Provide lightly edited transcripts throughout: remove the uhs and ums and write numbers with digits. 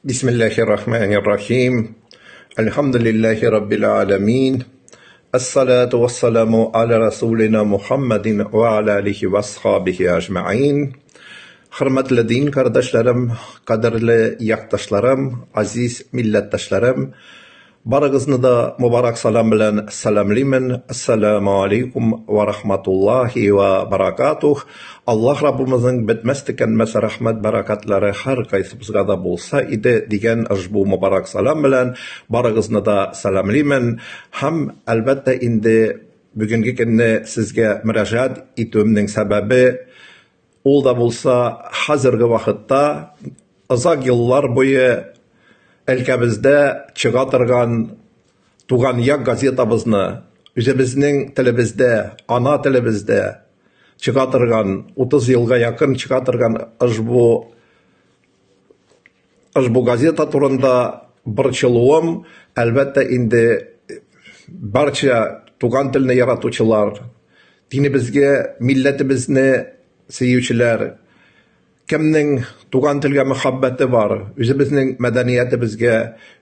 Бисмиллахир-рахманир-рахим. Әлхәмдүлилләһи раббил аламин. Әс-салату вәс-саламу аля расулина Мухаммадин ва аля алихи ва асхабихи әҗмәгыйн. Хөрмәтле дин кардәшләрем, кадерле якташларым, азиз милләттәшләрем, барыгызны да мобарак салам белән сәламлимен. Ассаламу алейкум ва рахматуллахи ва баракатух. Аллаһ Раббымызның бетмәс төкәнмәс рәхмәт бәрәкәтләре һәркайсыбызга да булса иде дигән ошбу мобарак салам белән барыгызны да сәламлимен һәм, әлбәттә инде, бүгенге көнне сезгә мөрәҗәгать итүемнең сәбәбе, ул да булса, хәзерге вакытта озак еллар буе өлкәбездә чыга торган Туган як газетабызны үзебезнең телебездә, ана телебездә чыга торган, 30 елга якын чыга торган ошбу ошбу газета турында борчылуым, әлбәттә инде, барча туган телне яратучылар, динебезгә, милләтебезне сөючеләр, кемнең туган телгә мәхәббәте бар, үзебезнең мәдәниятебезгә,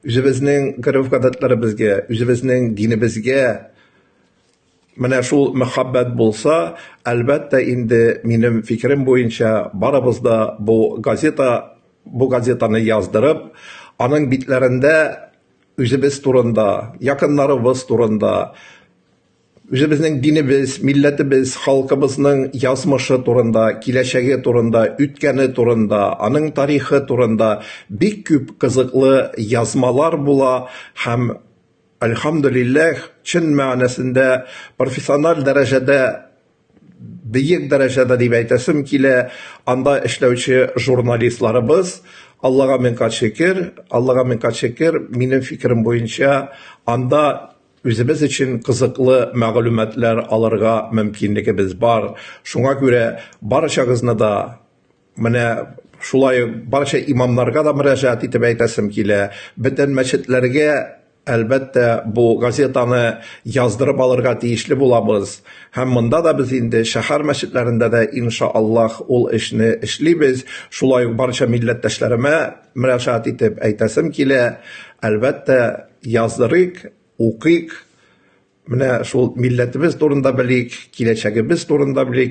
үзебезнең гореф-гадәтләребезгә, үзебезнең динебезгә менә шул мәхәббәт булса, әлбәттә инде, минем фикерем буенча, барыбыз да бу газета, бу газетаны яздырып, аның битләрендә үзебез турында, якыннарыбыз турында, үзебезнең динебез, милләтебез, халкыбызның язмышы турында, киләчәге турында, үткәне турында, аның тарихы турында бик күп кызыклы язмалар була һәм, әлхәмдүлилләһ, чын мәгънәсендә профессиональ дәрәҗәдә, бөек дәрәҗәдә дип әйтәсем килә, анда эшләүче журналистларыбыз, Аллага мең кат шөкер, Аллага мең кат шөкер, минем фикерем буенча, анда үзебез өчен кызыклы мәгълүматлар алырга мөмкинлегебез бар. Шуңа күрә барчагызны да менә шулай барча имамнарга да мөрәҗәгать итеп әйтәсем килә. Бөтен мәчетләргә, әлбәттә, бу газетаны яздырып алырга тиешле булабыз. Һәм монда да без инде шәһәр мәчетләрендә дә, иншаАллаһ, ул эшне эшлибез. Шулай ук барча милләттәшләремә мөрәҗәгать итеп әйтәсем килә, әлбәттә, яздырыйк, укыйк, менә шул милләтебез турында белик, киләчәгебез турында белик.